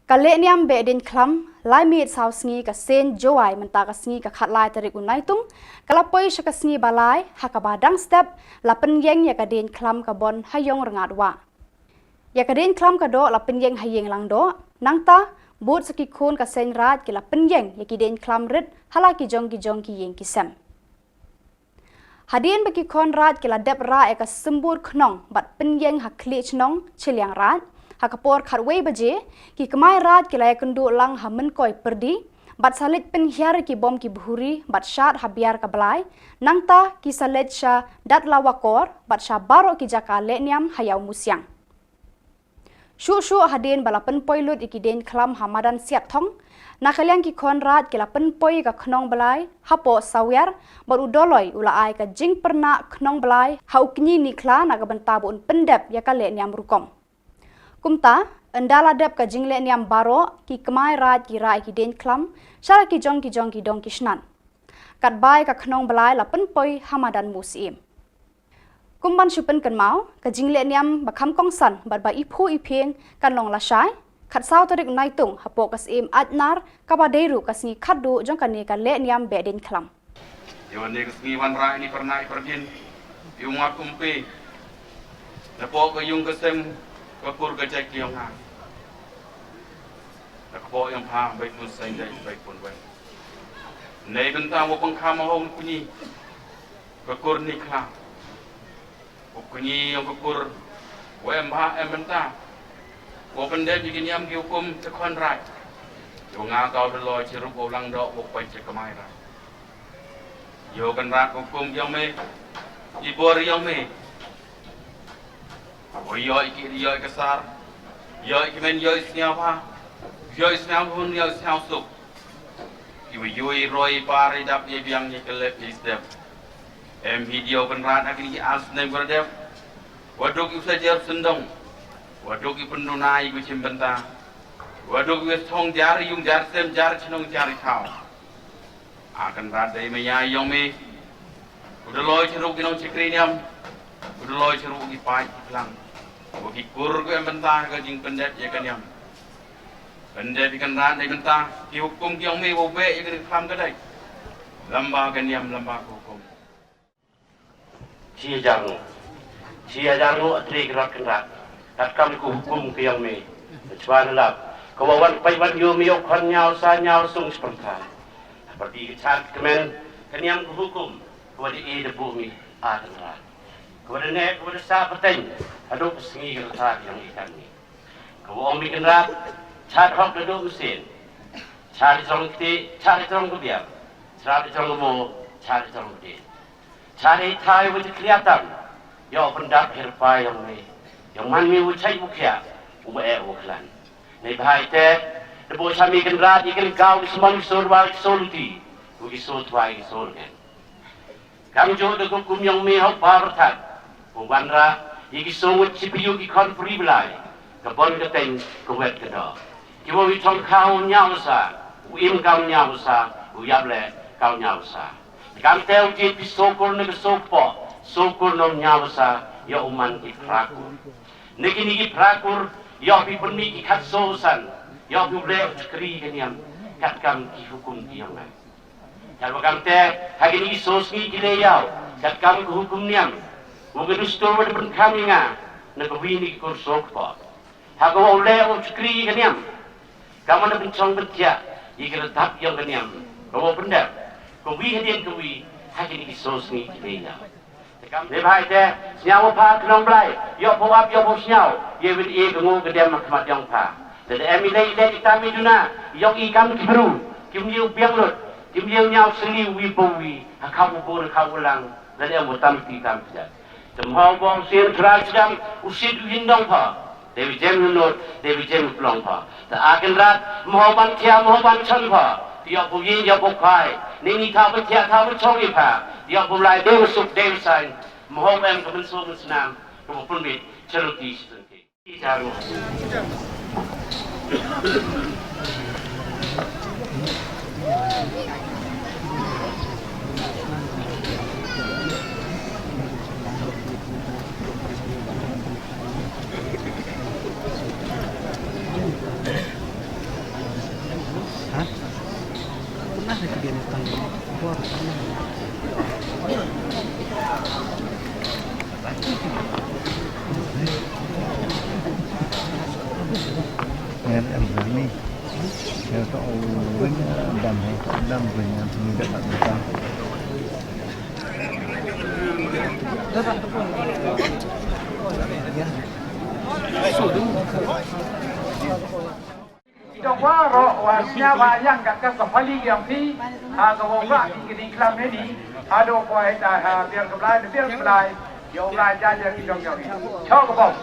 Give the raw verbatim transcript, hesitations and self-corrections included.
Ka lehniam beh dieñkhlam lai miet saw sngi ka seng Jowai mynta ka sngi ka khatlai tarik u Naitung, ka la poi sha ka sngi balai, ha kaba dang step la pynïeng ïa ka dieñkhlam ka Bon ha Ïong Rngat Wah. Ïa ka dieñkhlam ka doh la pynïeng ha Ïing Langdoh, nangta bud sa ki khun ka seng Raij ki la pynïeng ïa ki dieñkhlam rit ha la ki jong ki jong ki ïing ki sem. Hadien ba ki khun Raij ki la dep rah ïa ka symbud khnong bad pynïeng ha khlieh chnong Chilliangraij, ha ka por khatwei baje, ki kmai Raij ki la ïakynduh lang ha Mynkoi Pyrdi bad sa leit pynhiar ïa ki bom ki bhuri bad shad ha Biar ka Blai, nangta ki sa leit sha Datlawakor bad sha baroh ki jaka lehniam ha Ïawmusiang. Shuh shuh hadien ba la pynpoi lut ïa ki dieñkhlam ha madan Siatthong, na ka liang ki khun Raij ki la pynpoi ïa ka khnong Blai hapoh Sawiar, bad u Dolloi u la ai ka jingpyrnah khnong Blai ha u Kñi Nikhla na ka bynta ba un pyndep ïa ka lehniam rukom. Kumta, ynda la dep ka jinglehniam baroh, ki kmai Raij ki rah ïa ki dieñkhlam sha la ki jong ki jong ki dong ki snat. Katba ïa ka khnong Blai la pynpoi ha madan Musyiem. Kum ban shu pynkynmaw, ka jinglehniam ba kham kongsan bad ba iphuh iphieng kan long lashai khatsaw tarik Naitung hapoh ka Syiem Aitnar, kaba dei ruh ka sngi khatduh jong kane ka lehniam beh dieñkhlam. Ïa kane ka sngi wanrah ïa kane ka pyrnah ïa ka pyrjin, ïa u mat umpe, napoh ka ïung ka sem, ka kur ka jait ka ïong nga. Na ka kpoh ïong pha, beit pun seng dei, beit pun wei. Nei bynta wa pang kham ho u Kñi, ka kur Nikhla. U Kñi ïong ka kur, wa em bha em bynta, wa pyndep ïa ki niam ki hukum ki khun Raij. Ïa nga ka u Dolloi Chirup, u Langdoh, u peit ïa ka kmai Raij. Ïa u Kynrad ka hukum ïong me, i bor ïong me. Wa ïoh i ki, ïoh i ka sar, ïoh i ki men, ïoh i sñiaw bha, ïoh i sñiaw hun, ïoh i sñiaw suk. Ki wa ïoh i roi i par i dap i biang i ka lep i step. Em hi ïa u Kynrad ha kini ki ar snem wa dep. Wa duk i u sa jer syndong. Wa duk i pynduna i u chim bynta. Wa duk i u thong jar i yung jar sem jar chnong jar i thaw. A Kynrad dei maya ïong me. U Dolloi Chirup ki nong chakri niam. U Dolloi Chirup ki paid ki klang. Wa ki kur ki em bynta ka jingpyndep ïa ka niam. Pyndep ïa Kynrad dei bynta ki hukum ki ïong me wa beh ïa ka dei kham ka dei. Lamba ka niam lamba ka hukum. Shi hajar nguh. Shi hajar nguh a tre ki rot Kynrad. Katkam ka hukum ka ïong me. Chwa na lap. Ka wa wan peit wan ïoh me ïoh khon ñiaw sa ñiaw sung spyrtha. Hapyrdi ka char ka kmen ka niam ka hukum. Ka wa da e da buh me a Kynrad. Ka wa da neh ka wa da sah pateng. Haduh ka sngi ka rta ka ïong i kan me. Ka wa ong me Kynrad. Chad hok da duh mynsiem. Chad i trong kti, chad i trong ka biang. Chad i trong ka mo, chad i trong ka dien. Chari thai wa jikria tam. Ïoh pyndap her pa ïong me. Ïong man me wa chai wa khia. U ma e wa khlan. Nei bhai te. Da bo cha me Kynrad i kan gau ki smam ki sor wa ki sor luti. Wa ki sor thwai ki sor ngen. Kam jo da ko kum ïong me hok ba berthat. Ko wanra. I ki sor wa chipriu ki khon pri blai. Ka bon ka teng ka wet ka do. Ki wa wi thong khau ñiaw sa. U im kam ñiaw sa. U yap le kam ñiaw sa. Kam te u jied pi sokur ne ke sokpo, sokur nong ñiaw sa, ïa u man ki phrakur. Ne kini ki phrakur, ïa pi pynmih ki khat so san, ïa pi u leh u chakri ka niam, katkam ki hukum ki ïong ngai. Kat wa kam te, ha kini ki so sngi ki le ïaw, katkam ki hukum niam. Wa ka dustur wa da pynkham ïa nga, ne ka wi ni ki kur sokpo. Ha ka wa u leh u chakri ka niam. Ka mon da pynchong pynthiah ïa ka la dap ïong ka niam. Ka wa pyndep. Ka wi hadien ka wi ha kini ki so sngi ki mei na. Te kam ne bhai te sñiaw wa pha ka nong Blai. Ïoh pha wap ïoh pha sñiaw. Ïa wit ïa ka ngu ka dem ha khmat ïong pha. Te da em i lei i lei i tam i duna. Ïong i kam ki bru. Kim ïew biang lut. Kim ïew ñiaw seli wi pa wi. Ha khaw u bun ha khaw u lang. Da em wa tam ti tam ti da. Te mhaw bong sien trai sdang u sit u hin dong pha. Dei wi jem u not, dei wi jem u plong pha. Te a Kynrad, mhaw ban thia, mhaw ban chon pha. Te ïoh bu yin, ïoh bu khai. Ni ni tha bu thia, tha bu chong i pha. Te ïoh bu lai, dei u suk, dei u sain. Mhaw em ka mynsuk mynsnam. Ka bu pynbit, charuti, situn ki. Ki dong baroh, wat ïa ba ïeng kat ka safari jong phi, ha, ka bong ba ki kini klam ne ni, haduh poi ta, ha, biang ka Blai, biang ka Blai, ïa u Blai ja ja ki dong jong phi. Chok ka bong.